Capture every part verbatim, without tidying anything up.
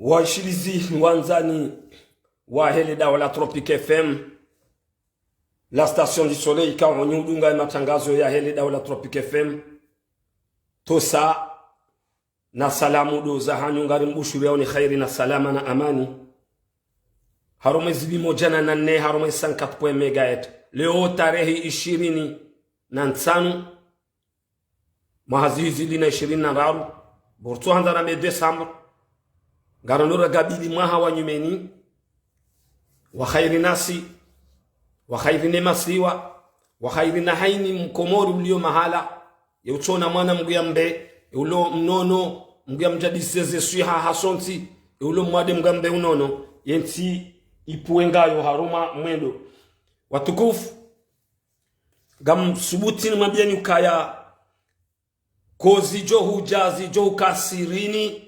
Washilizi wandzani wahe le daho la Tropic F M, la station du soleil, ikao nyi udunga ye matangazo yahe le daho la Tropic F M. Tosa na salamu ndo zahanyu, ngari mbushuriyao ni khairi na salama na amani. Harumwa ze zipvimo djana na nne, harumwa ze cent quatre point un megahertz. Leo tarehi ishirini na ntsanu, mwaha zihwi zili na ishirini na ndraru, bo ritso handza rambe décembre, ngarendo ragabili mwaha wa nyumeni, wa khairi nasi, wa khairi ne masiwa, wa khairi na hayina mkomori uliyo mahala, ye utsona mwana Mngu yambe ulo mnono, Mngu yamdjadise ze swiha hasontsi, ye ulo mwade Mngu yambe unono, ye ntsi ipvuwe ngayo harumwa mwendo. Watukufu, ngamsubutu nimwambiyeni ukaya, ko zidjo hudja zidjo uka sirini,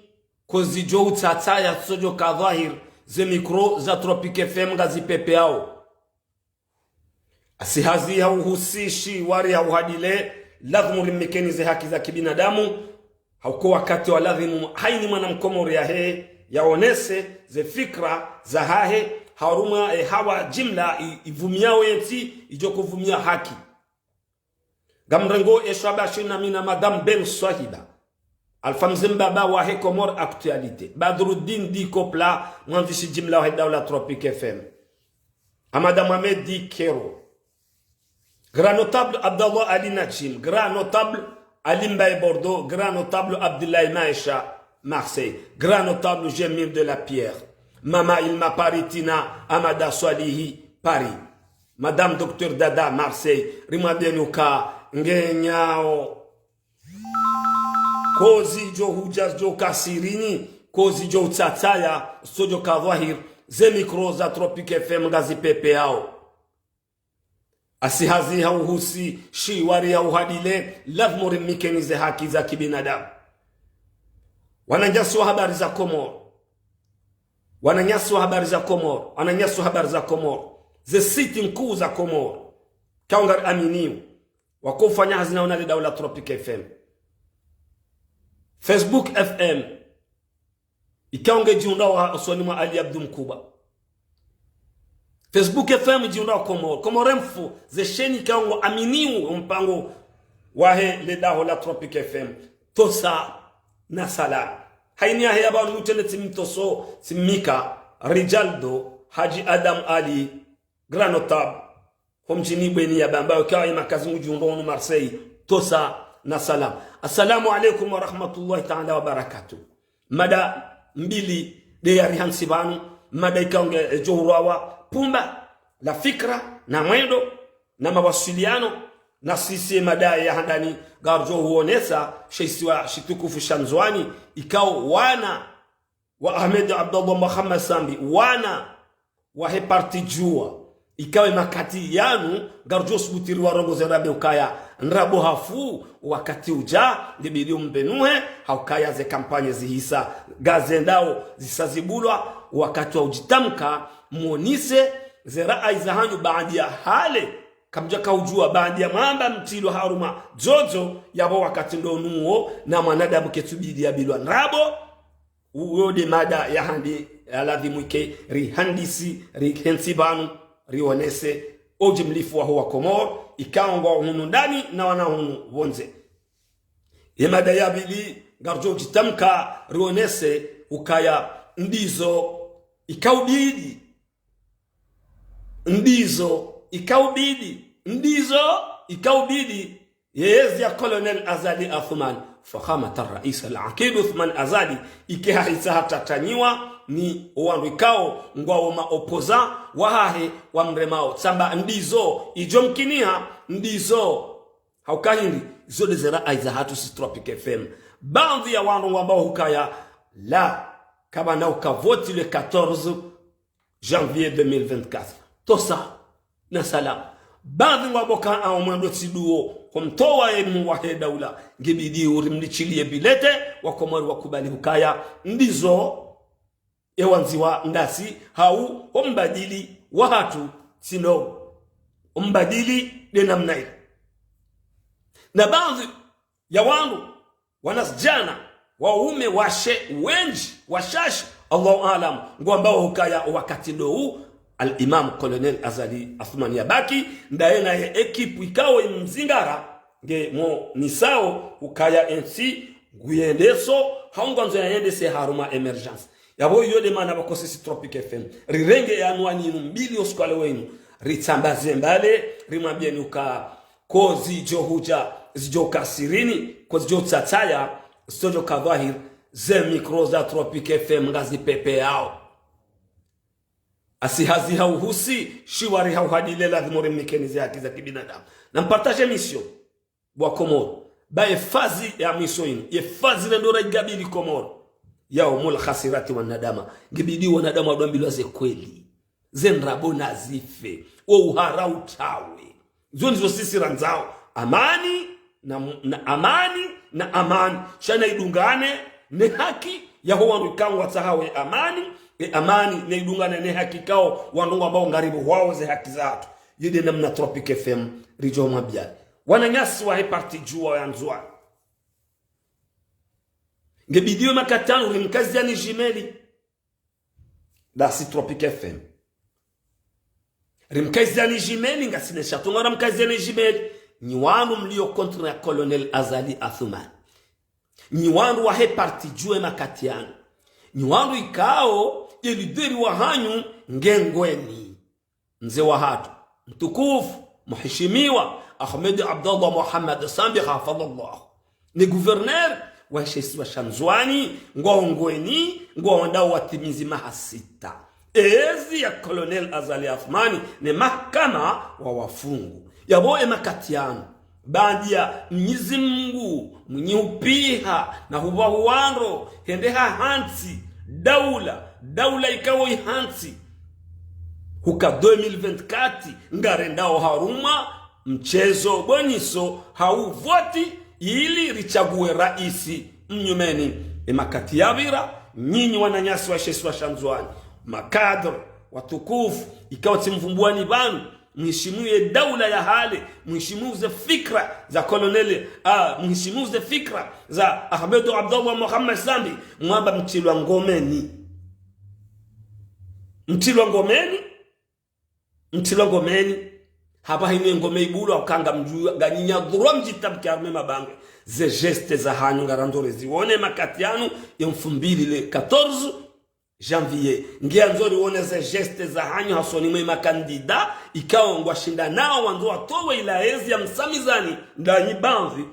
ko zidjo utsatsaya zitsodjo ka dhwahir, ze mikro za Tropic F M ngazipvepveyao. Asi hazi ha uhusi, shiwari ha uhadile, lazimu rimnikeni ze haki za kibinadamu, hauka wakati wa lazimu hayina mwana mkomori yahe, yaonese ze fikra zahahe, harumwa ye hawa jimla i-, ipvumiyao ye ntsi, idjo kupvumia haki. Ngamrengo ye shwaba shinu mi na Madame Ben Swahiba, Alpha Mze Mbaba wahe Comores Actualité, Badruddin Dikopla, mwandzishi jimla wahe daho la Tropic F M, Ahmada Mohamed Kero, Grand Notable Abdallah Ali Najim, Grand Notable Ali Mbaye Bordeaux, Grand Notable Abdoulaye Maesha Marseille, Grand Notable Jamil de la Pierre, Mama Ilma Paris, Tina Amada Swalihi Paris, Madame Docteur Dada Marseille, rimwambiyeni uka ngenyao. Ko zidjo hudja zidjo ka sirini, ko zidjo utsatsaya zitsodjo ka dhwahir, ze mikro za Tropic F M ngazipvepveyao. Asi hazi ha uhusi, shiwari ha uhadile, lazimu rimnikeni ze haki za kibinadamu. Wananyasi wa habari za Komori. Wananyasi wa habari za Komori. Wananyasi wa habari za Komori. Ze site nkuu za Komori, ikao ngariaminio, wako ufanya hazi nao na le daho la Tropic F M. Facebook F M, ikao nge djihundrao hosoni mwa Ali Abdu Mkuba. Facebook F M djihundrao Komori. Comores Info, ze sheni ikao ngo aminio mpango wahe le daho la Tropic F M. Tosa na salama. Hayina yahe ya pvanu mutene tsimtoso, tsimnika, Rijaldo, Haji Adam Ali, Grand Notable, ho mdjini Bweni ya Bambao, ikao ye makazi ngudjihundro hunu Marseille, tosa na salama. Assalamu alaikum wa rahmatullahi ta'ala wa barakatuh. Mada mbili nde yari hantsi pvanu, mada ikao nge, eh, djo hurwawa pumba la fikra, na mwendo, na mawasiliano, na sisi mada ya handani, ngaridjo huonesa she isiwa shitukufu sha Ndzuani, ikao wana wa Ahmed Abdallah Mohamed Sambi, wana wahe parti Juwa, ikao ye makati yanu, ngaridjo subutu riwarongoze rambe ukaya, ndrabo hafu, wakati udja, ngebidi umbenuhe, ha ukaya ze kampanye zihisa, ngazendao, zisa zibulwa, wakati wa udjitamka, mwonese, ze rayi zahanyu baanda ya hale, kamdjaka udjuwa baanda ya mwamba mtrilwa harumwa dzodzo, yapvo wakati ndo nuwo, na mwanadamu ketsubidi yabilwa ndrabo, uwo nde mada ya handi, ya lazimu ike rihandisi, rihentsi pvanu, rionese, o ujimlifu waho wa Komori, ikao ngwao hunu ndani na wana hunu pvondze. Ye mada ya pvili, ngaridjo udjitamka, rionese, ukaya, ndizo, ikao ubidi, ndizo, ikao ubidi, ndizo, ikao ubidi, ye yezi ya Colonel Azali Assoumani, Fakhamat al-Rais al-Aqid Assoumani Azali, ike hahisa hatatanyiwa ni owandru ikao ngwao ma opposants wahahe wamremao. Tsamba ndizo, idjo mkiniha, ndizo. Ha uka hindri, zo nde ze rayi zahatru sisi Tropic F M. Baadhwi ya wandru ngwambao hukaya, la, kapvana uka voti le quatorze janvier deux mille vingt-quatre. Tosa na salama. Baadhwi ngwambao ka awo mwendo tsi nduwo, ho mtowa ye mhuu wahe daula, ngebidi urimlichiliye bilete, wa Komori wakubali hukaya, ndizo, ewandziwa ndasi, hau, ho mbadili wahatru, tsino, o mbadili nde namna ile. Na baadhwi ya wandru, wanazidjana, waume, washe, wendji, washashi, Allahu aalam, ngwambao ukaya wakati ndo u, Al-Imam Colonel Azali Assoumani yabaki, ndaye naye ekipu ikao imzingara, nge mwonesao ukaya entsi nguyendeso, hau ngwandzo yayendese harumwa émergence. Yapvo iyo nde mana pvoko sisi Tropic F M rirenge ye anwani inu mbili usiku wa leo inu, ritsambaze mbali, rimwambieni uka ko zidjo hudja, zidjo ka sirini, ko zidjo tsatsaya, zitsodjo ka dhwahir, ze mikro za Tropic F M ngazipepeao. Asi hazi hauhusi, shiwari hauhadile, lazima urimnikeni ze haki za kibinadamu. Na mpartage émission, bo wa Komoro. Ba ye fazi ya mwiso inu, ye fazi lendo raigabili Komoro, yaumul hasirati wa nadama. Ngibidi wanadamu wadjwambilwa ze kweli. Ze ndrabo nazife, wo uhara utrawe. Zo ndizo sisi randzao. Amani na, na amani na amani. Sha na idungane ne haki yaho wandru ikao ngwatsahao ye amani, ye amani ne idungane ne haki ikao wandru ngwambao ngaripvuhwao ze haki zahatru. Iyo nde namna Tropic F M ridjo mwambiani. Wananyasi wahe parti Juwa ya Ndzuwani, ngebidi ye makati yanu rimkaziani djimeli. Ndasi Tropic F M. Rimkaziani djimeli, ngasina sha tonga ramkaziani djimeli. Nyi wandru mlio contre ya Colonel Azali Assoumani. Nyi wandru wahe parti Juwa ye makati yanu. Nyi wandru ikao ye lideri wahanyu nge Ngweni. Mze wahatru mtukufu, muhishimiwa, Ahmed Abdallah Mohamed Sambi, hafadhallah, ne gouverneur wahe she isiwa sha Ndzuwani, ngwao Ngweni, ngwao ndao watimizi maha sita. Ezi ya Colonel Azali Assoumani ne mahakama wawafungu. Yapvo ye makati yanu, baanda ya Mnyezi Mngu mwinyi upiha na hupva huwandro, hende hahantsi daula, daula ikao ihantsi huka deux mille vingt-quatre, ngarendao harumwa mtsezo boniso hau voti ili ritsague raisi mnyumeni. Ye makati yapvira, nyinyi wananyasi wahe she isiwa sha Ndzuwani, makadre watukufu, ikao tsimvumbuani pvanu, muhishimiu ye daula ya hale, muhishimiu ze fikra za Colonel, ah, muhishimiu ze fikra za Ahmed Abdallah Mohamed Sambi, mwamba mtrilwa ngomeni. Mtrilwa ngomeni, mtrilwa ngomeni. Hapvaha inu ye ngome ibulwa, uka ngamdjuwa, nganyi nyadhurwa mdjitamke harumwa ye mabangwe. Ze geste zahanyu ngarandzo riziwone ye makati yanu, ye mfumbili le quatorze janvier. Ngiyandzo riwone ze geste zahanyu hasoni mwe makandida, ikao ngwashindanao wandzo watowe ila ezi ya msamizani, ndanyi bamvi.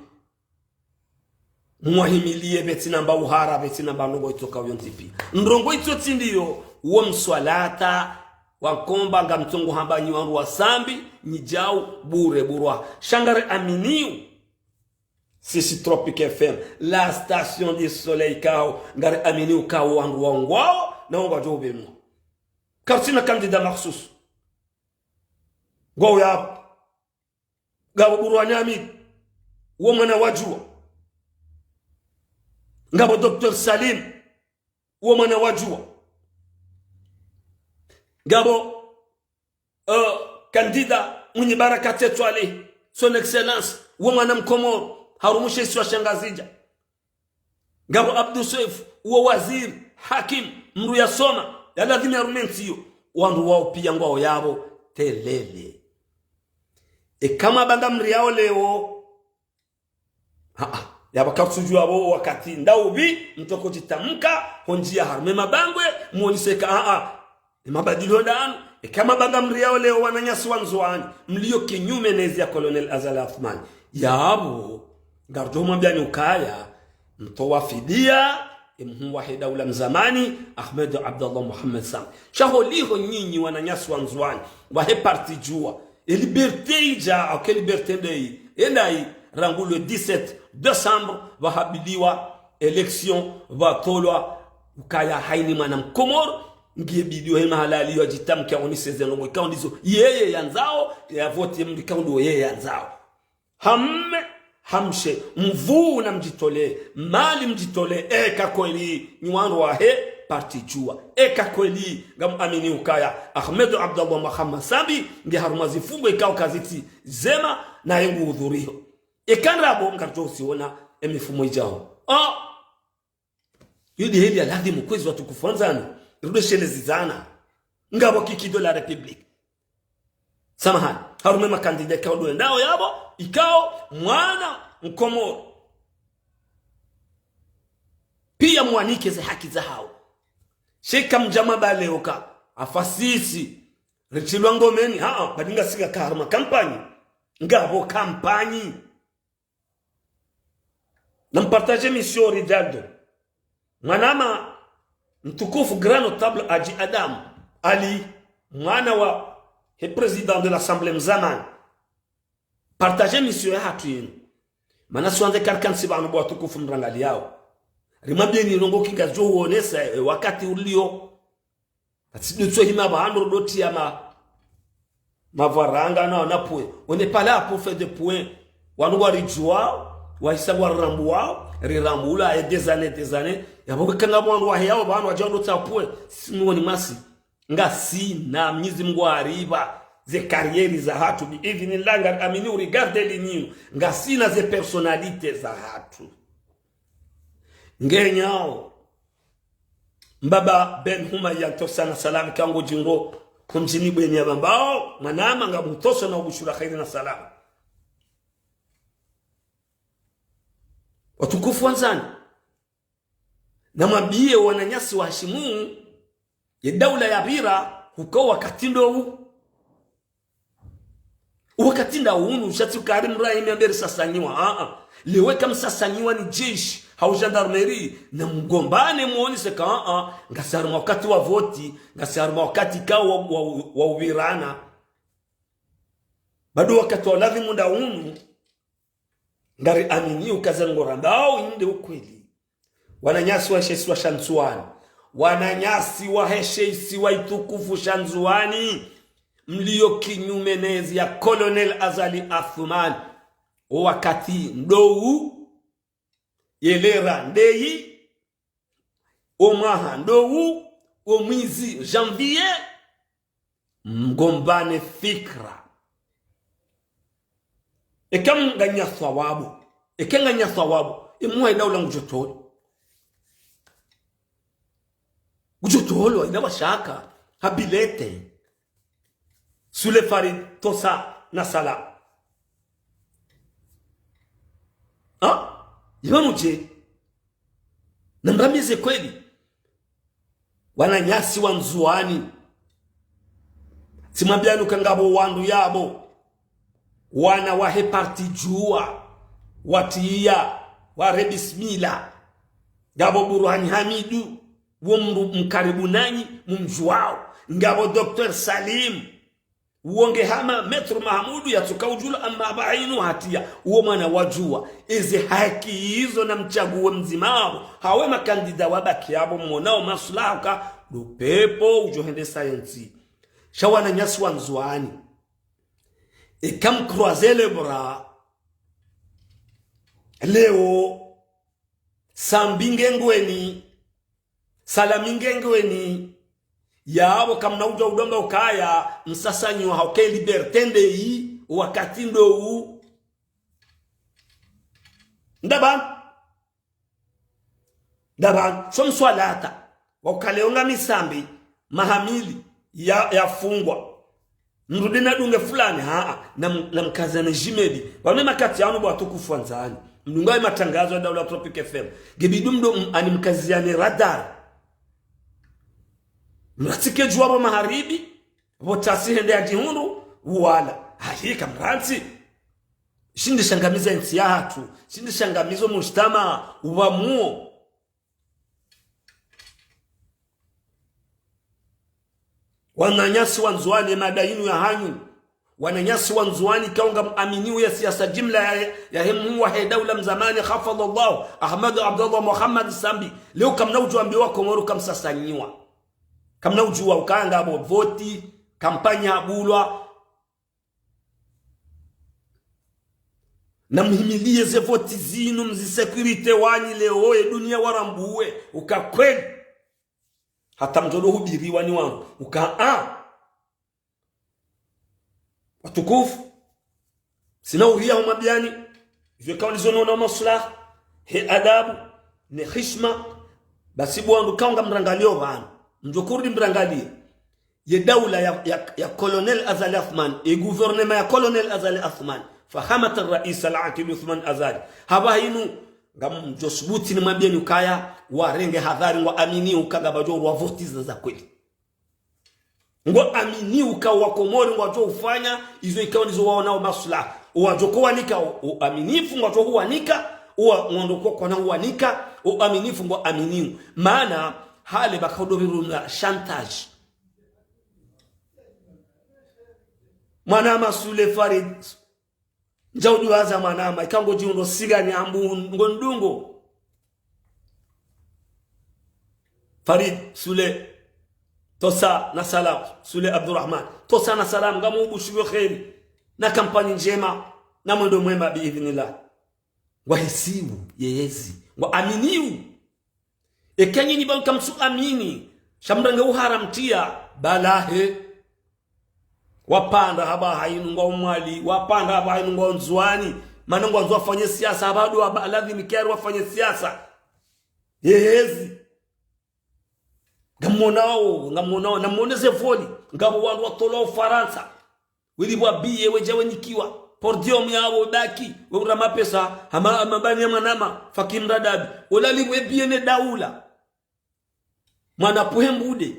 Mwahimiliye pvatsi namba uhara, pvatsi namba ndrongo itsoka uyo ndzipi. Ndrongo itso tsi ndiyo, wo mswalata, wakomba ngamtsongo hamba nyi wandru wa Sambi, nyi djau, bure burwa. Sha ngari aminiu sisi Tropic F M, la station du soleil ikao, ngari aminiu ukao wandru wa ngwao, na wandru wadjo ubenua. Karitsina candidat makhsus. Ngwao yapvo. Ngapvo Burwani Hamid, wo mwana wa Juwa. Ngapvo Docteur Salim, wo mwana wa Juwa. Ngapvo, euh, candidat Mwinyi Baraka Tsetwale, son excellence, wo mwana Mkomoro, harumwa she isiwa sha Ngazidja. Ngapvo Abdou Soefo, wo waziri, hakim, mndru yasoma, yalazimu yarume ntsi iyo. Wandru wao piya ngwao yapvo telele. Eka mwamba ngamriyao leo, ha, ha, yapvo katsudjuwa pvo wakati ndaupvi mtsoko djitamka, ho ndjiya harumwa ye mabangwe, mwonese ka, ha, ha, ye mabadilio ndanu. Eka mwamba ngamriyao leo wananyasi wa Ndzuwani, mlio kinyume ne ezi ya Colonel Azali Assoumani, yapvo ngaridjo mwambiani ukaya, mtowa fidiya, ye mhuu wahe daula mzamani, Ahmed Abdallah Mohamed Sambi. Sha holiho nyinyi wananyasi wa Ndzuwani, wahe parti Juwa, ye liberté idja, au ke liberté ndeyi, ye ndayi, rangu le dix-sept décembre, pvahabiliwa élection, pvatolwa ukaya hayina mwana Mkomoro, ngiye bidi yo he mahala yaliyo yadjitamke, yaonese ze ndrongo ikao ndizo yeye yandzao, yavoti ye mndru ikao ndo yeye yandzao. Hamme, hamshe, mvuu na mdjitolee, mali mdjitolee, eka kweli nyi wandru wahe parti Juwa. Eka kweli ngamuamini ukaya Ahmed Abdallah Mohamed Sambi nge harumwa zifungo ikao kazitsi zema, naye nguhudhuriho. Eka ndrabo ngaridjo usiona ye mifumo idjao. Oh! Yo nde heli ya ladhimu kwezi watukufu wandzani, rudoshelezizana. Ngapvo kiki de la République. Samahani. Harumwa ye makandida ikao ndo wendao yapvo, ikao mwana Mkomoro. Piya mwanike ze haki zahawo. Sha eka mdja mbaleo ka, afasisi, ritsilwa ngomeni, haa, badi ngasi ngaka harumwa kampanyi. Ngapvo kampanyi. Nampartage émission Ridaldo. Mwanama mtukufu grand notable Hadji Adam Ali, mwana wahe président de l'Assemblée mzamani. Partage émission yahatru yinu. Mana swandze karikantsi pvanu bo watukufu mrangaliyao. Rimwambiyeni ndrongoo ikao ngazidjo uonesa, eh, wakati ulio. Atsi dutso hima pvanu dotiya ma, mapvaranga na, na point. On n'est pas là pour faire des points. Wanu ngwaridjuwao, wahisa ngwarirambuwao, rirambula, et des années, des années. Yapvo kanga wanu waheyao pvanu wadja dotsa point. Simioni masi. Ngasina, Mnyezi Mngu aripva ze carrière zahatru, bi idhnillah, ngariamini uregarder linyu. Ngasina ze personnalité zahatru. Ngenyao. Mbaba Ben Huma ya Ntosana Salam, kango djingo, kumdjini bweni ya bambao, mwanama ngamtoso na ubushura kheri na salama. Watukufu wandzani, namwambiye wananyasi waheshimu, ye daula yapvira, huka wakati ndo wu. Wakati ndo wunu, sha tsi uka ari mrahimi amberi sasanyiwa, aa. Leo eka msasanyiwa ni jeshi, hau gendarmerie, namgombane mwonese ka, aa, ngasi harumwa wakati wa voti, ngasi harumwa wakati ka wa, wa, wa upvirana. Bado wakati wa ladhimu ndo wunu, ngariamini uka ze ngorambao inde ukweli. Wananyasi waheshe isiwa sha Ndzuwani. Wananyasi waheshe isiwa itukufu sha Ndzuwani. Mlio kinyume nezi ya Colonel Azali Assoumani. O wakati ndo wu, ye lera ndeyi, o mwaha ndo wu, o mwezi janvier, mgombane fikira. Eka mnganya swawabu. Eka nganya swawabu. Ye mwa ye daula ngudjo tolwa. Ngudjo tolwa, ina washaka. Ha bilete. Sule Farid Tosa na Sala. Ha? Imanu dje? Namrambize kweli. Wananyasi wa Ndzuwani. Tsimwambiyani uka ngapvo wandru yapvo. Wana wahe parti Juwa. Watiya. Ware bismillah. Ngapvo Burhani Hamidu. Wo mndru mkaribu nanyi mumdjuwao. Ngapvo Docteur Salim. Uwo nge hama Maître Mahamudu yatsuka udjulo amma pvahanu hatiya. Uwo mwana wa Juwa. Eze haki izo namtsaguwe mdzima wapvo. Hawe makandida wabaki yapvo mwonao maslaha uka ndo pepvo udjo hende sayansi. Sha wananyasi wa Ndzuwani. Eka mcroiser les bras. Leo. Sambi nge ngweni. Salami nge ngweni. Yapvo kamna udja udomba ukaya, msasanyiwa hauka ye liberté ndeyi, wakati ndo wu. Ndapvanu. Ndapvanu. Sho mswalata. Wa uka leo ngami Sambi, maha mili, ya, yafungwa. Mrudi nadunge fulani, haa, nam-, namkazane jimedi. Pvanu ye makati yanu bo watukufu wandzani. Mdunga ye matangazo ya Daula Tropic F M. Ngebidi mdo m-, ani mkaziyane radar. Mratsike Juwa pvo maharibi, pvo tasi hende ya djihundru, uwala. Hayi kamrantsi. Shindi shangamiza yentsi yahatru. Shindi shangamiza o mujtamaa, upvamuo. Wananyasi wa Ndzuwani, ye mada yinu ya hanyu. Wananyasi wa Ndzuwani, kaunga muamini uya siasa jimla ya, yahe mhuu wahe daula mzamani, hafadhallahu, Ahmadu Abdallah Mohamed Sambi. Leo kamna udjuwa mbi wa Komoro kamsasanyiwa. Kamna udjuwa uka ngapvo voti, kampanyi habulwa. Namhimiliye ze voti zinu, mzi sécurité wanyi leo ye duniya warambuwe, uka kweli. Hata mdjo do hubiriwa ni wangu, uka a. Watukufu, sina uriya humwambiyani, izo kauli zo nona maslaha, he adabu, ne hishma, Basi bo wandru kaunga mrangalio pvanu, mdjo kurudi mrangalie. Ye daula ya, ya, ya Colonel Azali Assoumani, e gouvernement ya Colonel Azali Assoumani, فخامة الرئيس العاقل عثمان أزالي. Hapvaha inu, ngamdjo subuti nimwambieni ukaya, warenge hadhari, ngwaaminio uka ngapvadjo urwa voti za, za kweli. Ngwaaminio uka Wakomori ngwadjo ufanya izo ikao ndizo waonao maslaha. Wadjo kowanika o, o aminifu, ngwadjo huwanika, owa ngwandro ko kwana huwanika, o aminifu ngwaaminio. Mana, hale pvaka udopviruna chantage. Mwanama Sule Farid, ndja udjuwaza mwanama, ika ngodjiundo sigani ambu ngo ndungo. Farid, Sule, tosa na salam, Sule Abdurrahman, tosa na salam, ngamubushiriyo kheri, na kampanyi ndjema, na mwendo mwema biidhnillah. Ngwahisiu, yeyezi, ngwaaminio. Eka nyinyi pvanu kamtsu amini, sha mrenge uharamtia, balahe. Wapvandra hapvaha inu ngwao Mwali, wapvandra hapvaha inu ngwao Ndzuani, mana ngwandzo wafanye siasa, hapvandru hapva ladhimu keri wafanye siasa. Yeyezi. Ngamwonao, ngamwonao, namwone ze voli, ngapvo wandru watolwa Ufarantsa. Welipvwa billet, wedja wenikiwa podium yapvo, baki, weura mapesa, hama, hama mbani ya mwanama, Fakim Radabi. Olalipvwe billet ne daula. Mwana puhe mbude.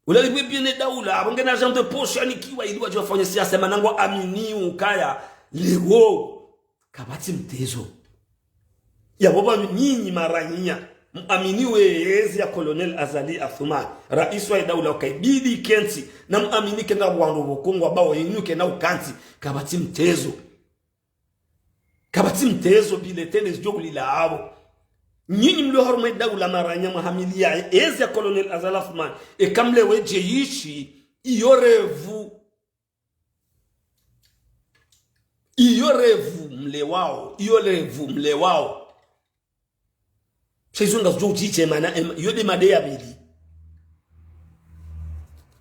Olalipvwe billet ne daula, apvo ngena argent de poche yanikiwa ili wadje wafanye siasa, mana ngwaaminio ukaya, leo, kapvatsi mtezo. Yapvo pvanu nyinyi maranya, muaminio yeyezi ya Colonel Azali Assoumani, raisi wa daula, uka ibidi ikentsi, na muamini ke ngapvo wandru pvoko ngwambao yenyuke na ukantsi, kapvatsi mtezo. Kapvatsi mtezo, billet nde zidjo kulila apvo. Nyinyi mlio harumwa daula maranya mwahamiliya, yeyezi ya Colonel Azali Assoumani, eka mlewe djeshi, iyo rêve. Iyo rêve mlewao, iyo rêve mlewao. Sha izo ngazidjo udjidje mana, em, iyo nde mada ya pvili.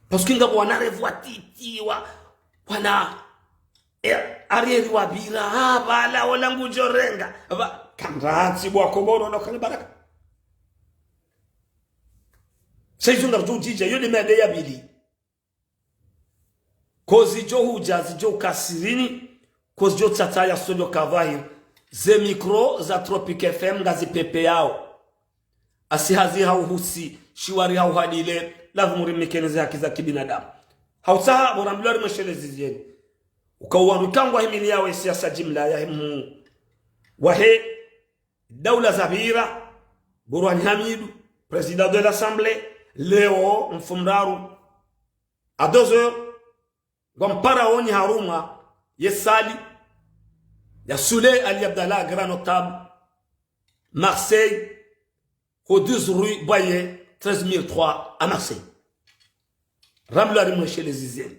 Parce que ngapvo wana rêve watiti, wa, wana, eh, arrière wapvira, ah, pvala, ola ngudjo renga. Pva, kamratsi bo Wakomori, ola kani baraka. Sha izo ngazidjo udjidje, iyo nde mada ya pvili. Ko zidjo hudja, zidjo uka sirini, ko zidjo tsatsa ya studio kadhwahiri. Ze micro za Tropic F M ngazipepeyao. Asi hazi hauhusi, shiwari hauhadile, lazimu rimikene ze haki za kibinadamu. Hautsaha, bo rambilwa rimwesheleze zieni. Uka wandru ikao ngwahimiliyao ye siasa jimla ya himu. Wahe, daula zapvira, Burhani Hamidu, président de l'Assemblée, leo mfumoraru, à deux heures, ngwamparaoni harumwa ye salle ya Souley Ali Abdallah, grand notable, Marseille, au douze rue Boyer, treize mille trois à Marseille. Rambilwa rimwesheleze zieni.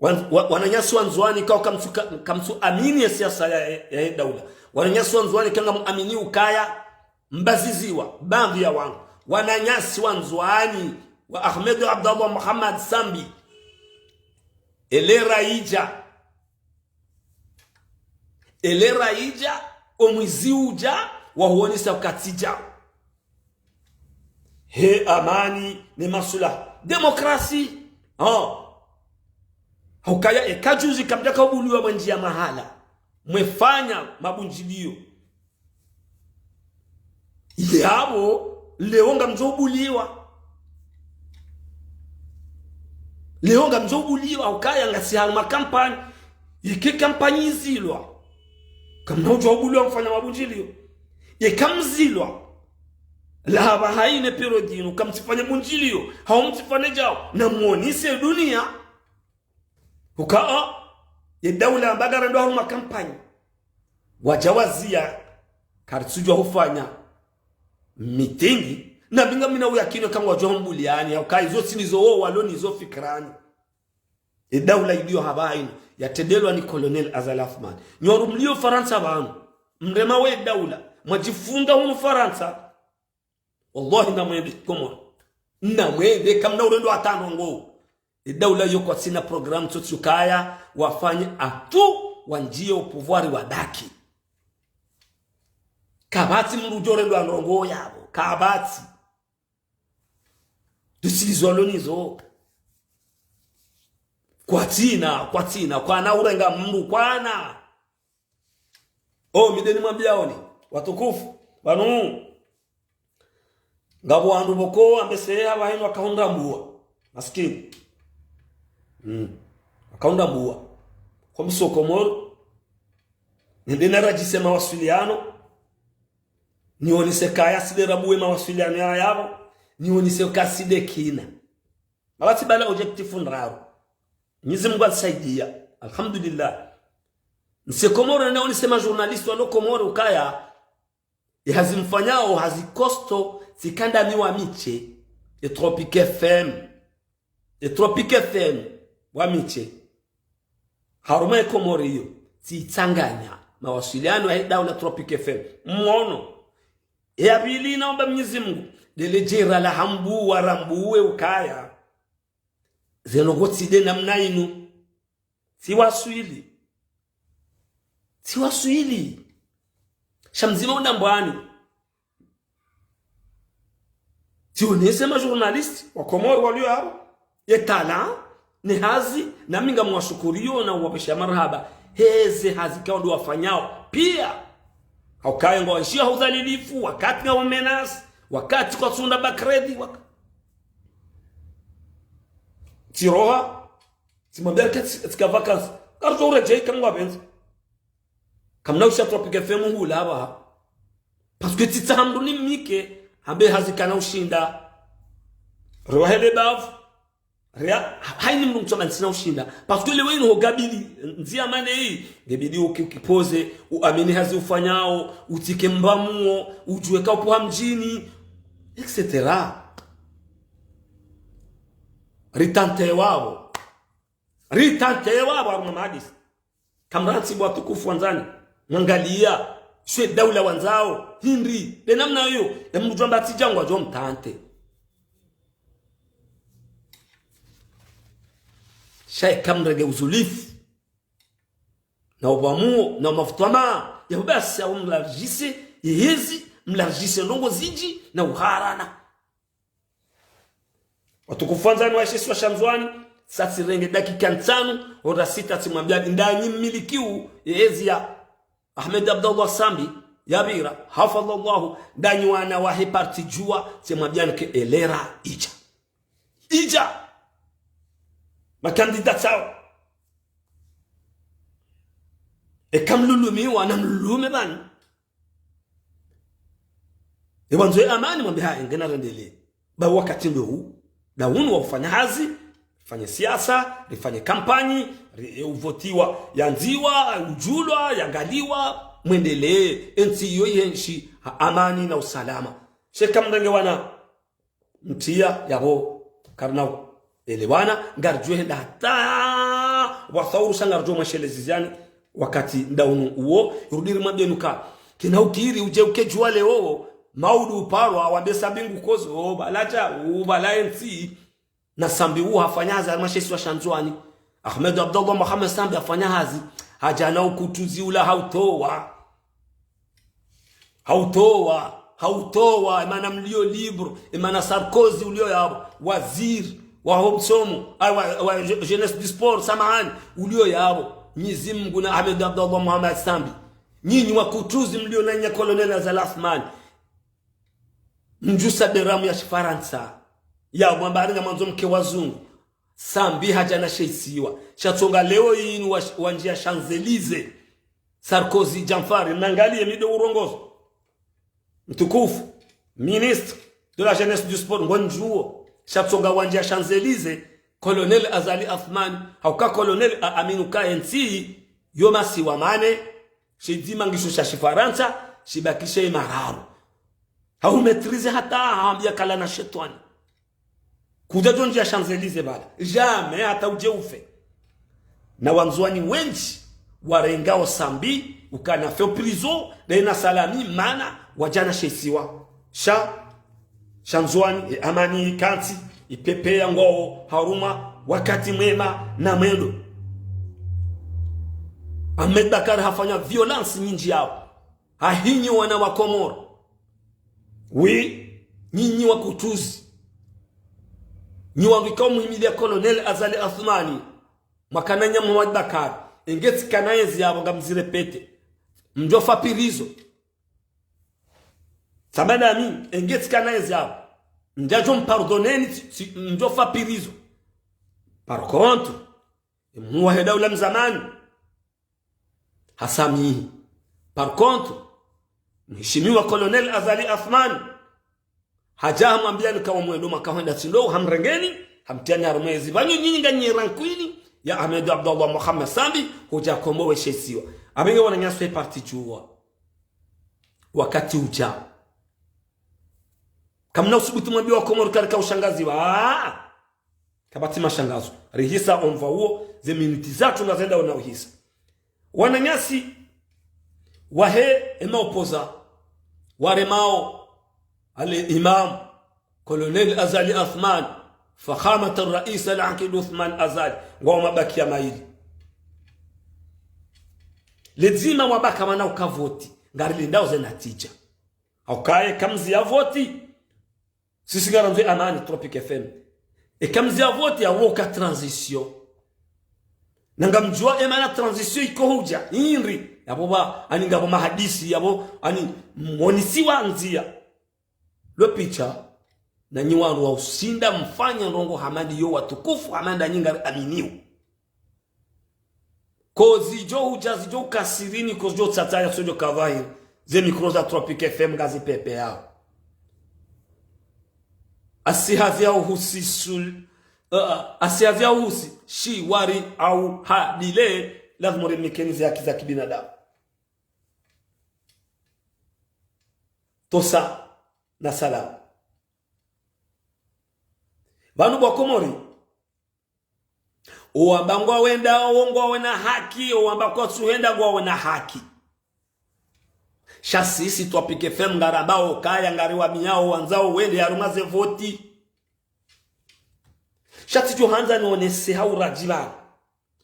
Wan-, wa-, wananyasi wa Ndzuani ikao kamtsu-, ka-, kamtsu amini ye siasa ya, ya, ya daula. Wananyasi wa Ndzuani ikao ngamuamini ukaya mbaziziwa, baadhwi ya wandru. Wananyasi wa Ndzuani, wa Ahmed Abdallah Mohamed Sambi. Elera idja. Elera idja, omwizi udja, wahuonesa ukatsi djao. He amani ne masulaha. Démocratie. Oh. Haukaya eka juzi kamdjaka ubuliwa mwenji ya mahala. Mwefanya mabundjiliyo. Yapvo, leo ngamdjo ubuliwa. Leo ngamdjo ubuliwa, haukaya ngasi harumwa kampanyi. Ike kampanyi izilwa. Kamna udjo ubuliwa mfanya mabundjiliyo. Ye kamzilwa. Lahapvaha ine période inu, kamtsifanye bundjiliyo. Hau mtsifanye djao. Namwonese dunia. Uka, ah, ye daula amba ngarendo harumwa kampanyi. Wadja waziya, karitsudjuwa hufanya meeting, na mi ngamina uyakini eka ngwadjo humbuliani, hauka izo tsi nizo wo walo nizo fikirani. Ye daula iliyo hapvaha inu, yatrendelwa ni Colonel Azali Assoumani. Nyi wandru mliyo Farantsa pvanu, mrema we daula, mwadjifunga hunu Farantsa, wallahi, namwende Komoro. Namwende, kamna urendo hata ndrongo. Ye daula iyo kwatsina programme tsotsi ukaya wafanye hata wandjiye o pouvoir wabaki. Kapvatsi mdru udjo rendwa ndrongoo yapvo. Kapvatsi. Ndo zilizwa lo nizo. Kwatsina, kwatsina, kwana urenga mdru, kwana. O, mi nde nimwambiaoni, watukufu, pvanu. Ngapvo wandru pvoko, wambe se, hapvahanu wakahundra mbuwa. Maskini. Mm. Wakahundra mbuwa. Kwa mso Komoro. Nende naradjise mawasiliano. Nionese kaya si nde rabuwe mawasiliano ya yapvo. Nionese ka si nde kina. Mabasi bala objectif ndraru. Mwenyezi Mungu anisaidia. Alhamdulillah. Nse Komoro na nionese ma journaliste walo Komoro ukaya. E hazi mfanyao hazi kosto tsi kandami wa miche. E Tropic F M. E Tropic F M. Wa miche. Harumwa e Komoro iyo. Tsitsanganya. Mawasiliano ya daula Tropic F M. Mwono. E ya pvili naomba Mwenyezi Mungu. Nde le djera la hambu wa rambuwe ukaya. Ze ndrongoo tsi nde namna inu. Tsi waswili. Tsi waswili. Sha mdzima undambwani. Tsionese ma journaliste wa Komoro walio hapvo. Ye talent, ne hazi, nami ngamwashukuriyo na uwapvesha marahaba. Heze hazi kao ndo wafanyao. Pia. Haukaya ngwashia ha udhalilifu, wakati ngwa menace, wakati kwatsunda bakredi, wak- Tsiroha, tsimwambia ke tsi-, tsika vacances. Karuto uredjei kangwa benzi. Kamna usha Tropic F M hula hapvaha. Parce que tsitsaha mdru nimnike, hambe hazi kana ushinda. Rewa hele bavu. Rea, ha-, haini mdru mtsoma ntsina ushinda. Parce que lewo inu ho gabili, ndzia mane hii. Ngebidi uki-, ukipoze, uamini hazi ufanyao, utsike mbamuo, udjuwe ka upo ha mdjini, et cetera. Ritante wapvo. Ritante wapvo harumwa mahadisi. Kamrantsi bo watukufu wandzani. Mwangalia. Swe daula wandzao. Hindri. Nde namna iyo. E mdru djwamba tsi djangwa djo mtante. Sha eka mrenge uzulifu. Na ubamuo, na umafutwama. Ya basi ya umlarjise, yehezi, mlarjise ndrongoo zindji, na uharana. Watukufu wandzani wa she isiwa sha Ndzuani, sa tsirenge dakika ntsanu, hora sita tsimwambiani ndanyi mmilikiu, yehezi ya Ahmed Abdallah Sambi, yapvira, hafadhallahu, ndanyi wana wahe parti Juwa, tsimwambiani ke elera idja. Idja! Makandida tsao. Eka mlulumiwa na mlulume pvanu. Ewandzo ye amani mwambe ha, ngena rendelee. Ba wakati ndo huu. Nda unu wa ufanya hazi, rifanye siasa, rifanye kampanyi, ri-, e uvotiwa, yandziwa, udjulwa, yangaliwa, mwendelee, entsi iyo yenshi, ha amani na usalama. Sha eka mrenge wana, mtria, yapvo, karina elewana, ngaridjo henda hata, wathauru sha ngaridjo mwashelezi ziani, wakati nda unu uwo, irudi rimwambie nuka, kina ukiri, udje uke djuwa leo, maudu uparwa, wambe Sambi ngu kozo, bala dja, ubala entsi, na Sambi uwo hafanya hazi harumwa she isiwa sha Ndzuani. Ahmed Abdallah Mohamed Sambi hafanya hazi, hadja na ukutuzi ula hautowa. Hautowa, hautowa, emana mlio libre, emana Sarkozy ulio yapvo, waziri, wa ho msomo, ay, wa, wa je-, jeunesse du sport, samahani, ulio yapvo, Mwenyezi Mungu na Ahmed Abdallah Mohamed Sambi. Nyinyi wakutuzi mlio na nya Colonel Azali Assoumani. Mdjusa beramu ya Shifarantsa. Ya mwamba haringa mwandzo mke wazungu. Sambi hadja na she isiwa. Sha tsonga leo inu wa, wandjia Champs-Élysées. Sarkozy Djanfari, nangalie mi ndo urongozo. Mtukufu, ministre de la jeunesse du sport, ngondjuo. Sha tsonga wandjia Champs-Élysées, Colonel Azali Assoumani, hauka Colonel a-, aminu ka entsi, yo masiwa mane, she dzima ngisho sha Shifarantsa, shibakishe mararu. Hau maîtrisé hata hambia kala na shetwani. Kudja djo ndjia Champs-Élysées bala. Jamais hata udje ufe. Na Wandzuani wendji, warengao Sambi, ukana feo prison, nde na Salami, mana, wadja na she isiwa. Sha, sha Ndzuani, e amani ikantsi, ipepea ngwao, harumwa, wakati mwema, na mwendo. Ahmed Bakar hafanya violence nyindji yapvo. Ahinyi wana wa Komoro. Oui, nyinyi wa kutuzi. Nyi wandru ikao muhimiliya Colonel Azali Assoumani. Mwakana nya Mohamed Bacar. Enge tsikana yezi yapvo ngamzirépété. Mdjofa prison. Sababu nami, enge tsikana yezi yapvo. Ndjadjo mpardonneni tsi, tsi, mdjofa prison. Par contre, emhuu wahe daula mzamani hasamihi. Par contre, mheshimiwa Colonel Azali Assoumani, hadja hamwambiyani kawa mwendo mwaka hwenda tsi ndo, hamrengeni, hamtiyani harumwa ezi. Pvanu nyinyi nganyi rancune ya Ahmed Abdallah Mohamed Sambi, hudja kombowa she isiwa. Apvo nge wananyasi wa parti Juwa. Wakati udja. Kamna usubutu mwambiwa Komoro karika ushangaziwa. Ah! Kapvatsi mashangazo. Rihisa omva uwo, ze minutes zatru ngazenda ona uhisa. Wananyasi wahe ema opposants, waremao al-Imam Colonel Azali Assoumani, Fakhamat al-Rais al-Aqid Othman Azali, ngwao mabaki ya mayili. Ledzima wabaka mana uka voti, ngarilindao ze natija. Hauka eka mziya voti, sisi ngarandzo amani, Tropic F M. Eka mziya voti yapvo ka transition. Na ngamdjuwa emana transition iko hudja, hindri. Yapvo ba, ani ngapvo mahadisi, yapvo, ani mwonesiwa ndziya. Lwe picha, nanyi wandru wa usinda mfanya ndrongo hama ndiyo watukufu, hama nda nyi ngari aminio. Ko zidjo hudja zidjo kasirini, ko zidjo tsatsaya, so djo kavahiri. Ze micro za Tropic F M ngazi pepeyao. Asi hazi ya uhusi sul-, eh, asi hazi ya uhusi, shi wari au hadile, lazima urimikeni ze haki za kibinadamu. Tosa na salama. Pvanu bwa Komori, owamba ngwawenda, owo ngwawena haki, owamba kwatsuhenda ngwawena haki. Sha sisi Tropic F M ngarambao kaya ngariwamiyao wandzao wende harumwa ze voti. Sha tsidjo handza nionese ha uradji pvanu.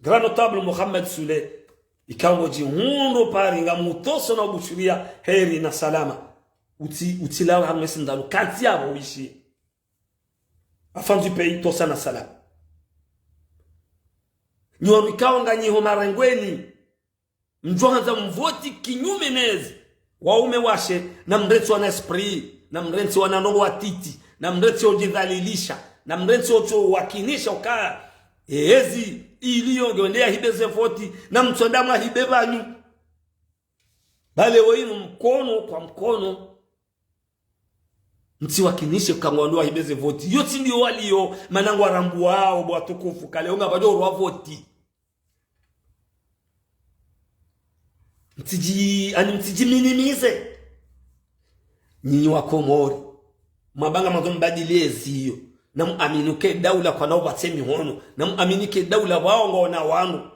Grand notable Mohamed Soulé, ikao ngodjihundru Paris ngamtoso na ubushuriya heri na salama. Utsi, utsilawe harumwa ezi ndanu, kantsi yapvo wishi. Afandzi peyi tosa na salama. Nyi wandru ikao nganyi ho marengweni. Mdjo handza mvoti kinyume nezi. Waume washe, namrentsi wana esprit, namrentsi wana ndrongo watiti, namrentsi odjidhalilisha, namrentsi otso wakinisha ukaya. Ezi iliyo nge wende yahibe ze voti, namtsonda mwahibe pvanu. Bale wo inu mkono kwa mkono. Mtsiwakinishe uka ngwandro wahibe ze voti. Yo tsi ndiyo waliyo, mana ngwarambuwao, bo watukufu, kale, ongapvadjo urwa voti. Mtsidji, ani mtsidji minimize. Nyinyi wa Komori. Mwamba ngamwandzo mbadili ezi iyo. Namuamini uka edaula kwana upvatse mihono. Namuamini uka edaula pvao ngwaona wanu.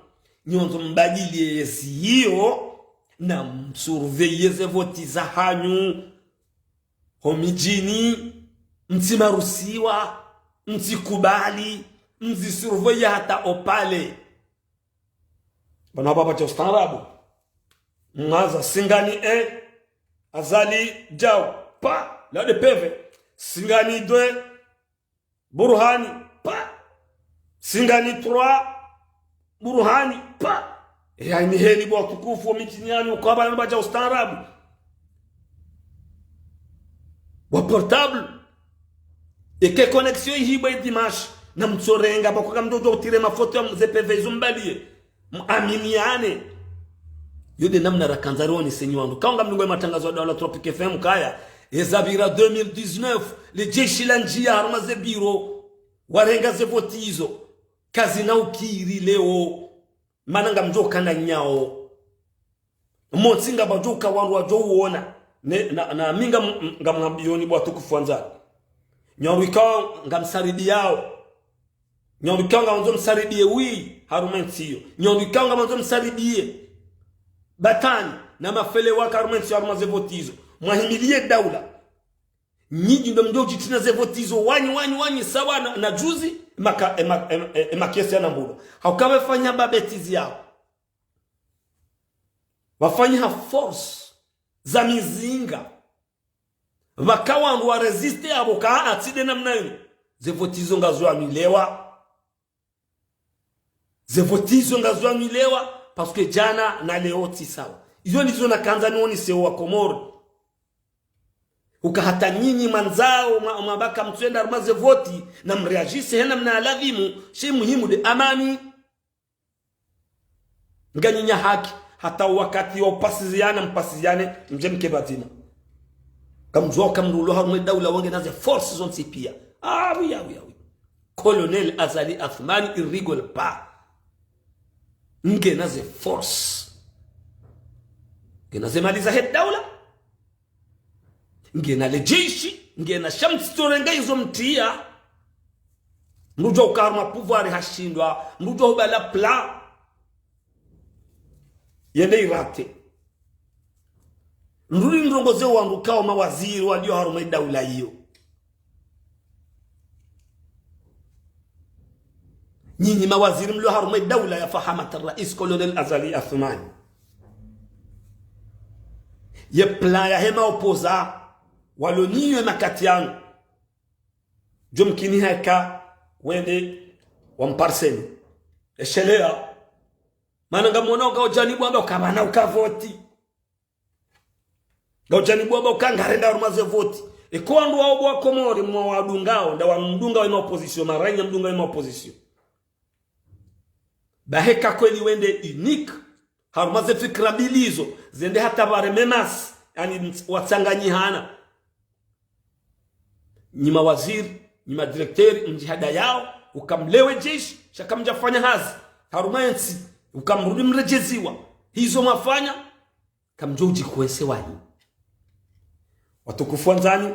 Nyi wandzo mbadili ezi iyo. Namsurveiller ze voti zahanyu. Ho midjini, mtsimarusiwa, mtsikubali, mzisurveiller hata opale. Pvanu hapvo pvatsi ustaarabu. Mwaza Singani un, Azali djau, pa, la de peve. Singani deux, Burhani, pa. Singani trois, Burhani, pa. E, yaani heli bo watukufu wa midjini yanyu, kwa pvanu pvatsi ustaarabu. Wa portable. Eka connexion ihibwa dimanche, namtsorenga, pvoko ngamdjo utire mafoto ya ze peve izo mbaliye. Muaminiane. Yo de namna rakandza rionese nyi wandru. Kaunga mlungu ya matangazo ya daula Tropic F M kaya. Eza pvira deux mille dix-neuf, le jeshi la ndjia harumwa ze biro. Warenga ze voti izo. Kazina ukiri leo. Mana ngamdjo kandanyao. Montsi ngapvadjo uka wandru wadjo uona. Ne, na, na mi ngam-, ngamwambiyoni bo watukufu wandzani. Nyi wandru ikao ngamsaridiyao. Nyi wandru ikao ngamwandzo msaridiye wi harumwa entsi iyo. Nyi wandru ikao ngamwandzo msaridiye batwani na mafele waka harumwa entsi iyo harumwa ze voti izo. Mwahimiliye daula. Nyi djindo mdjo udjitrina ze voti izo wanyi, wanyi, wanyi, sawa na, na juzi, maka, e, ma-, e, e, e makesi ya Nambulwa. Hauka pvafanya ba bêtises yao. Pvafanya ha force. za mizinga. Pvaka wandru wa résister apvo ka atsi nde namna inu. Ze voti izo ngazo anulewa. Ze voti izo ngazo anulewa, parce que djana na leo tsi sawa. Izo ndizo nakandza nionese wa Komori. Uka hata nyinyi mwandzao, mwa, mwamba kamtswenda harumwa ze voti, na mréagisse he namna ya lazimu, she muhimu nde amani. Nganyi na haki, hata wakati wa upasiziana, mpasiziane, mdje mke pvadzima. Kamdjuwa uka mndru ulo harumwa ye daula wo ngena ze force zontsi pia. Ah, oui, ah, oui, ah, oui. Colonel Azali Assoumani, il rigole pas. Ngena ze force. Ngena ze mali za he daula. Ngena le jeshi, ngena sha mtsitsorenga izo mtria. Mndru udjo uka harumwa pouvoir hashindwa, mndru udjo ubala plan. Yende irate. Mndru uli ndrongo ze wandru kao mawaziri walio harumwa ye daula iyo. Nyinyi mawaziri mlio harumwa ye daula ya Fahamat Rais Colonel Azali Assoumani. Ye plan ya he ma opposants walo nayo ye makati yanu. Djo mkini heka wende wa mparseni. Eshelea. Mana ngamwona uka udjanibu amba uka pvana uka voti. Nga udjanibu amba uka ngarenda harumwa ze voti. Eka wandru wao bo wa Komori mwa wadungao, nda wamdunga wa ma opposition, maranya mdunga wa ma opposition. Bahi ka kweli wende unique, harumwa ze fikira mbili izo, zende hata pvare menace, yani mt-, watsanganyihana. Nyi mawaziri, nyi madirecteur, mdjihadayao, uka mlewe jeshi, sha kamdjafanya hazi, harumwa ye ntsi, uka mrudi mredjeziwa, hizo mwafanya, kamdjo udjikwese wanyi. Watukufu wandzani,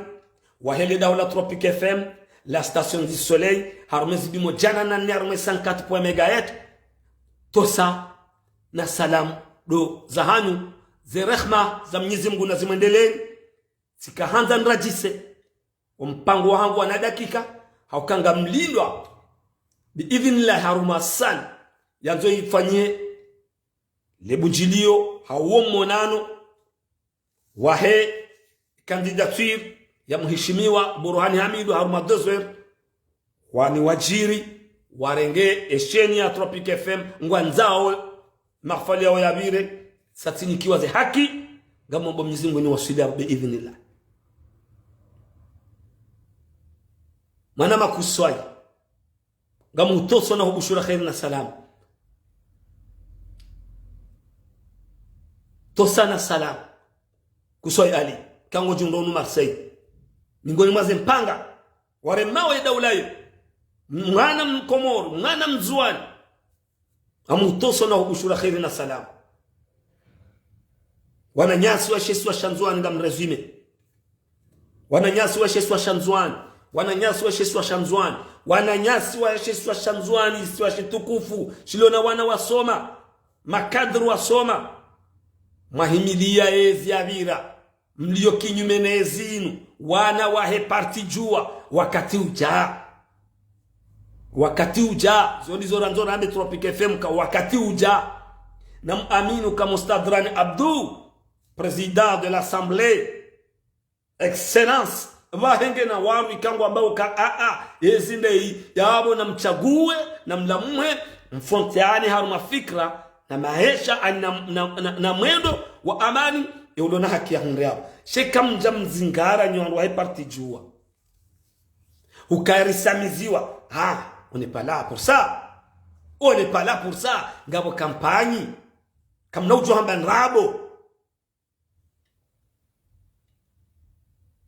wahe le daho la Tropic F M, la station du soleil, harumwa ze bimo djana na nne harumwa cent quatre point un mégahertz, tosa na salamu ndo zahanyu, ze rehma za Mwenyezi Mungu na zimwendeleni, tsika handza nradjise, o mpango wahangu wana dakika, hauka ngamlindwa, bi idhinillahi harumwa salle, yandzo ifanyihe, le bundjilio, hau wo monano, wahe candidature ya muhishimiwa Burhani Hamidu harumwa deux heures, wani wadjiri, warenge e chaîne ya Tropic F M, ngwandzao, mahafali yao yapvire, sa tsinikiwa ze haki, ngamomba Mwenyezi Mungu ni waswili bi idhnillah. Mwana makuswai. Ngamtoso na hubushura kheri na salamu. Tosa na salamu. Kuswai Ali, kango djundro hunu Marseille. Mingoni mwa ze mpanga waremao ye daula yo. Mwana Mkomoro, mwana Mndzuwani. Ngamtoso na hubushura kheri na salamu. Wananyasi wa she isiwa sha Ndzuwani ngamrésumé. Wananyasi wa she isiwa sha Ndzuwani. Wananyasi wa she isiwa sha Ndzuwani. Wananyasi wa she isiwa sha Ndzuwani, isiwa shitukufu, shilo na wana wasoma, makadri wasoma. Mwahimilia yezi yapvira. Mlio kinyume ne zinu, wana wahe parti Juwa, wakati uja. Wakati uja, zo ndizo randzo rambe Tropic F M ka wakati uja. Namuamini uka Mustadran Abdou, président de l'Assemblée, Excellence, pvahe ngena wandru ikao ngwambao uka, a, a, yezi ndeyi, yapvo namtsague, namlamuhe, mfonteane harumwa fikira, na maesha, ani na, na, na, na mwendo wa amani, ye ulo na haki ya hundre yapvo. She kamdja mzingara nyi wandru wahe parti Juwa. Uka risamiziwa. Ha, on n'est pas là pour ça. On n'est pas là pour ça. Ngapvo kampanyi. Kamna udjo hamba ndrabo.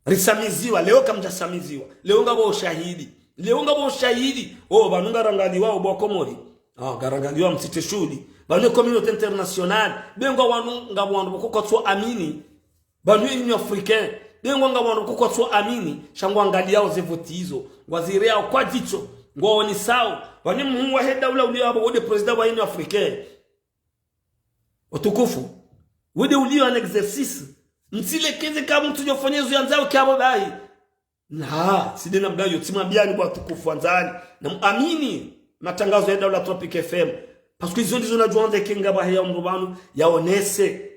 Risamiziwa, leo kamdjasamiziwa. Leo ngapvo ushahidi. Leo ngapvo ushahidi. Oh, pvanu ngarangaliwa o bo wa Komori. Ah, ngarangaliwa mtsite shuhuli. Pvanu communauté internationale. Be ngwa wanu ngapvo wandru pvoko kwatsu amini. Pvanu Union Africaine. Be ngwa ngapvo wandru pvoko kwatsu amini. Sha ngwangaliyao ze voti izo. Ngwazireao kwa dzitso. Ngwaonesao. Pvanu muhuu wahe daula ulio yapvo wo nde président wa Union Africaine. Watukufu, wo nde ulio en exercice. Mtsilekeze ka mutsu djofanya zo yandzao ki yapvo bahi. Na, tsi nde namna iyo, tsimwambiani bo watukufu wandzani. Namuamini matangazo ya daula Tropic F M. Parce que izo ndizo nadjo andza ike ngapvo haya mndru pvanu, yaonese.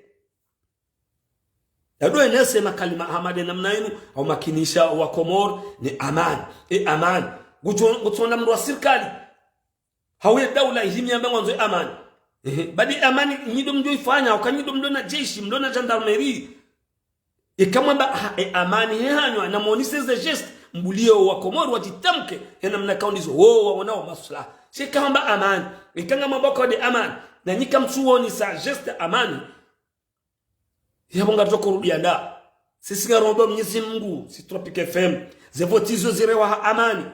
Ndo enese makalima hama nde namna inu, hau makinisha wa Komori, ne amani. E amani. Ngutso-, ngutsona mndru wa sirikali. Hau ye daula ihimi yamba ngwandzo e amani. Ehe, badi amani nyi ndo mdjo ifanya, hauka nyi ndo mlo na jeshi, mlo na gendarmerie. Eka mwamba, ha, e amani he hanyu, na mwonese ze geste, mbuliye wa Komori wadjitamke, he namna kaundizo, wo, waona wa maslaha. Sha eka hamba amani, eka ngamwamba ko nde amani, na nyi kamtsuonesa geste amani. Yapvo ngaridjo korudia nda. Sisi ngaromba Mnyezi Mungu, si Tropic F M. Ze voti izo zirewa ha amani.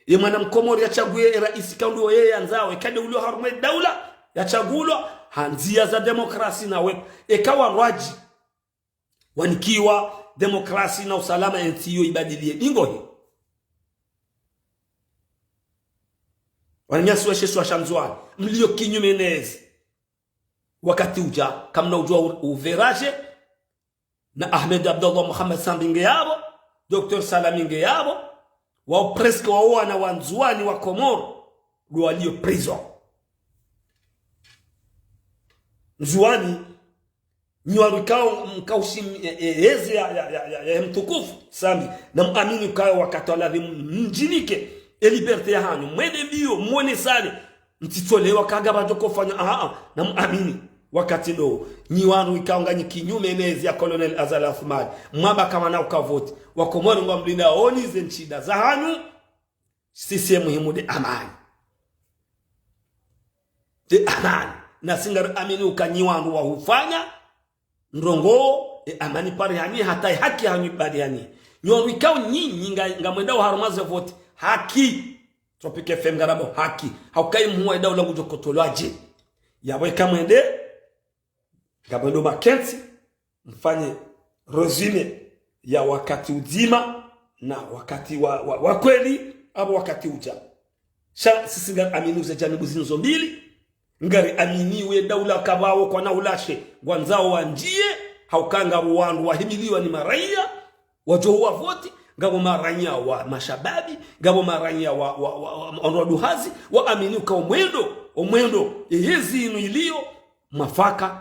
Ye mwana Mkomori yatsaguwe e raisi kaundu wo yeye yandzao, eka nde ulio harumwa e daula, yatsagulwa, ha ndzia za demokrasi na wepvo. Eka warwadji, wanikiwa demokrasi na usalama, entsi iyo ibadiliye. Ndingo hi. Wananyasi washe isiwa sha Ndzuwani, mlio kinyume nezi. Wakati udja, kamna udjua u-, uverage, na Ahmed Abdallah Mohamed Sambi nge yapvo, Docteur Salami nge yapvo, wao presque wao wana wa Ndzuwani wa Komori, ndo walio prison. Ndzuwani, nyi wandru ikao mkaushi m-, e-, e-, ezi ya, ya, ya, ya, ya mtukufu Sambi, na muamini ukaya wakati wa ladhimu mdjinike e liberté ya hanyu, mwende mbio, mwonesane, mtsitsolewa kaga pvadjo kofanya, aha, aha, na muamini. Wakati ndo, nyi wandru ikao nganyi kinyume nezi ya Colonel Azali Assoumani, mwamba kamna uka voti, wa Komori ngwamlindao ni ze ntsida za hanyu, sisi ye muhimu nde amani. Nde amani. Na si ngari amini uka nyi wandru wa hufanya ndrongoo, e amani pvarihanyi, hata e haki hanyu ibalihanyi. Nyi wandru ikao nyi, nyi nga, ngamwendao harumwa ze voti. Haki. Tropic F M ngarambao haki. Hauka ye mhuu wa e daula ngudjo kotolwa dje. Yapvo eka mwende, ngamwendo makentsi, mfanye résumé ya wakati udzima, na wakati wa, wa, wa kweli, apvo wakati udja. Sha, sisi ngari amini uze janibu zinu zo mbili, ngari amini uye daula kapvao kwana ulashe, ngwandzao wandjiye, hauka ngapvo wandru wahimiliwa ni maraiya, wadjo huwa voti, ngapvo maraiya wa mashababi, ngapvo maraiya wa, wa, wa, wa, wandru wa duhazi, wa amini uka omwendo, omwendo, ye yezi inu ilio, mwafaka,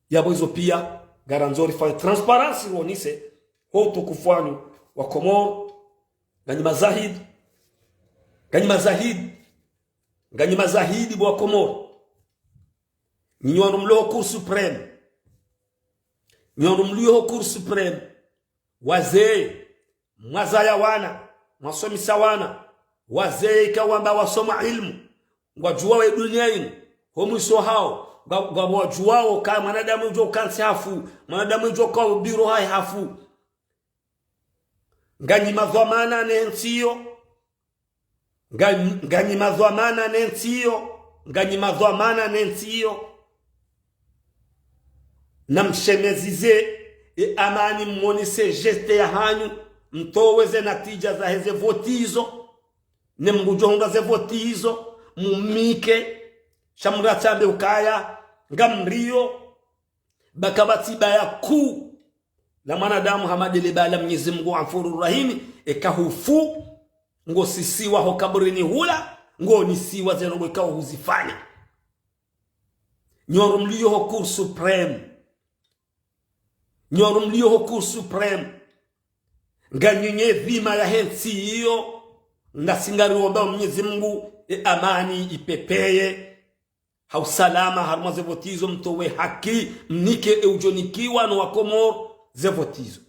yapvo izo pia, ngarandzo rifanye transparence, rionese, ho utukufu wanyu wa Komori, nganyi mazahidi, nganyi mazahidi, nganyi mazahidi bo wa Komori. Nyi wandru mlio ho Cour suprême. Nyi wandru mlio ho Cour suprême. Wazee, mwazaya wana, mwasomesa wana, wazee ikao wamba wasoma ilmu, ngwadjuwao e dunia inu, ho mwiso hawo, ngwa-, ngwadjuwao ka mwanadamu udjo kantsi hafu, mwanadamu udjo ka ubiro hayi hafu. Nganyi madhwamana ne ntsi iyo, Nga-, nganyi madhwamana ne ntsi iyo, nganyi madhwamana ne ntsi iyo. Na mshemezeze e amani, mmonese geste ya hanyu, mtowe ze natija za heze voti izo. Ne mngudjo hundra ze voti izo, mumnike, sha mratsambe ukaya, ngamrio, ba kapvatsi baya kuu la mwanadamu hama nde le baya la Mnyezi Mungu Ghafuru Rahimi, eka hufu, ngosisiwa ho kaburini hula, ngonisiwa ze ndrongoo ikao huzifanya. Nyi wandru mlio ho Cour suprême. Nyi wandru mlio ho Cour suprême. Nganyi ne dhima ya he ntsi iyo, ngasi ngariomba Mnyezi Mungu, e amani ipepeye. Ha usalama, harumwa ze voti izo mtowe haki, mnike e udjo nikiwa no wa Komori, ze voti izo.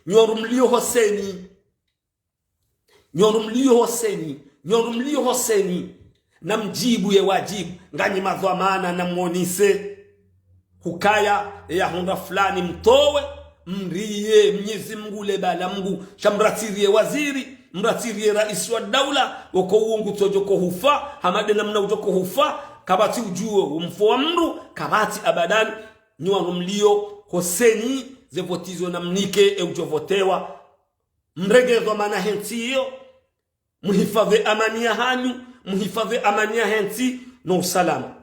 Nyi wandru mlio ho CENI. Nyi wandru mlio ho CENI. Nyi wandru mlio ho CENI. Na mdjibu ye wadjibu. Nganyi madhwamana na mmonese. Hukaya, e ya hundra fulani mtowe, mriye, Mnyezi Mungu le bala Mungu, sha mratsirie waziri, mratsirie raisi wa daula, woko uwo ngutsodjo ko hufa, hama nde namna udjo ko hufa, kapvatsi udjuo, umfo wa mndru, kapvatsi abadan, nyi wandru mlio, ho CENI, ze voti izo na mnike, e udjo votewa, mrenge dhwamana he ntsi iyo, muhifadhwi amani ya hanyu, muhifadhwi amani ya he ntsi, no usalama.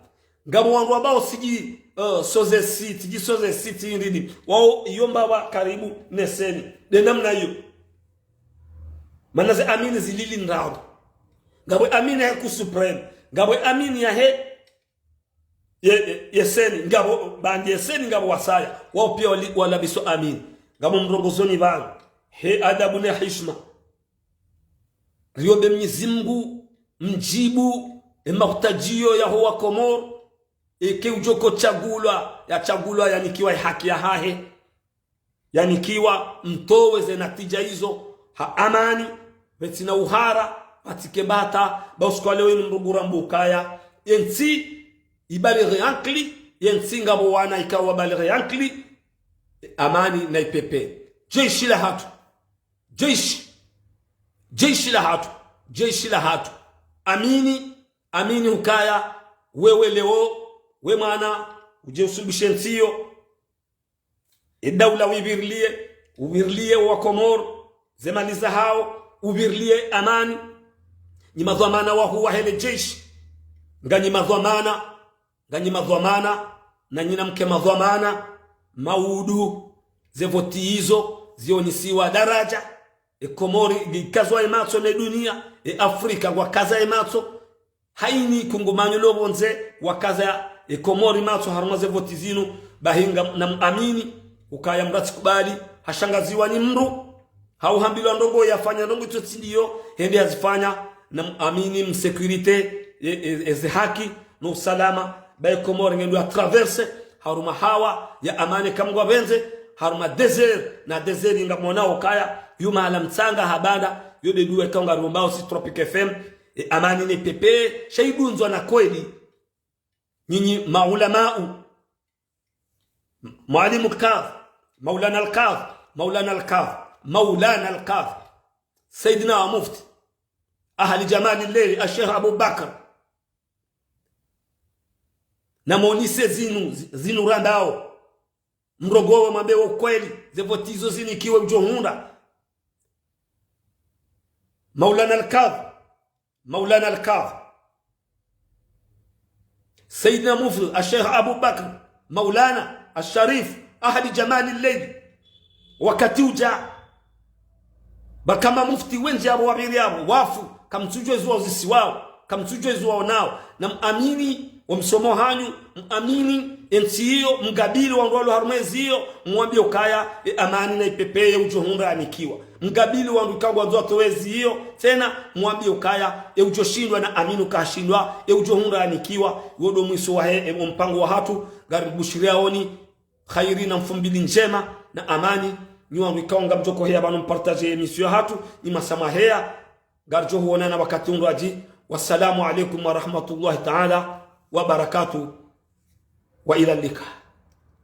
Ngapvo wandru wambao siji, eh, sozesi, siji sozesi, siji ndini. Wao iyo mbawa karibu ne CENI. Nde namna iyo. Mana ze amini zilili ndrabo. Ngapvo amini ya he Cour suprême. Ngapvo amini ya he ye, ye, ye CENI, ngapvo, baanda ye CENI ngapvo wasaya, wao pia wali-, walabiswa amini. Ngapvo mrongozoni pvanu. He adabu ne hishma. Riombe Mnyezi Mngu, mdjibu, e mahutajiyo yaho wa Komori, eke udjo ko tsagulwa, yatsagulwa yanikiwa e haki yahahe. Yanikiwa mtowe ze natija izo, ha amani, pvatsina uhara, pvatsike bata, ba usiku wa leo inu mrugura mbukaya. Ye ntsi, ibalighe ankili, ye ntsi ngapvo wana ikao wabalighe ankili, amani na ipepeye. Jeshi la hatru. Jeshi. Jeshi la hatru. Jeshi la hatru. Amini, amini ukaya, wewe leo, we mwana, udje usumbishe ntsi iyo. E daula uivirilie, uvirilie wa Komori, ze mali zahao, uvirilie amani. Nyi madhwamana wahuu wahe le jeshi, nganyi madhwamana, nganyi madhwamana, na nyinyi mke madhwamana, maudu, ze voti izo, zionisiwa daraja, e Komori, ikazwa e matso ne dunia, e Afrika, wakaza e matso, haini kungumanyo lo pvondze, wakaza e Komori matso harumwa ze voti zinu, bahi nga na muamini, ukaya mratsi kubali, hashangaziwa ni mndru, hau hambilwa ndrongo yafanya ndrongo itso tsi ndiyo, hende hazifanya, na muamini msécurité, e, e, e ze haki, no usalama, ba e Komori ngendo ya traverse, harumwa hawa, ya amani kamgwa pvendze, harumwa désert, na désert inga mwonao ukaya, yuma hala mtsanga habanda, yo de duwe kaunga rumbao si Tropic F M, e amani ne pepeye, sha idunzwa na kweli. Nyinyi maulamau, Mwalimu al-Kadhi, Maulana al-Kadhi, Maulana al-Kadhi, Maulana al-Kadhi, Sayyidina wa Mufti, Ahli Jamali Leli, al-Sheikh Abu Bakr. Na monise zinu, zinu randao. Mrongowe mwambe wo kweli, ze voti izo zinikiwe udjo hundra. Maulana al-Kadhi, Maulana al-Kadhi. Sayyidina Mufti, al-Sheikh Abu Bakr, Maulana, al-Sharif, Ahli Jamali Leli. Wakati udja, ba kama mufti wendji apvo wapviri apvo, wafu, kamtsudjuwa izo wauzisiwao, kamtsudjuwa izo waonao, na muamini, wa msomo hanyu, muamini, e ntsi iyo, mgabili wandru walo harumwa ezi iyo, mwambiye ukaya, e amani na ipepeye udjo hundra yanikiwa. Mgabili wandru ikao ngwandzo watowe ezi iyo, tsena, mwambiye ukaya, e udjo shindwa na amini ukashindwa, e udjo hundra yanikiwa, wo ndo mwiso wahe, e, o mpango wa hatru, ngari bushiriyaoni, khairi na mfumbili ndjema na amani, nyi wandru ikao ngamdjo koheya pvanu mpartaje émission ya hatru, nyi masamaheya, ngaridjo huonana wakati undrwadji. Wassalamu alaikum wa rahmatullahi ta'ala wa barakatuh. Wa ila lika.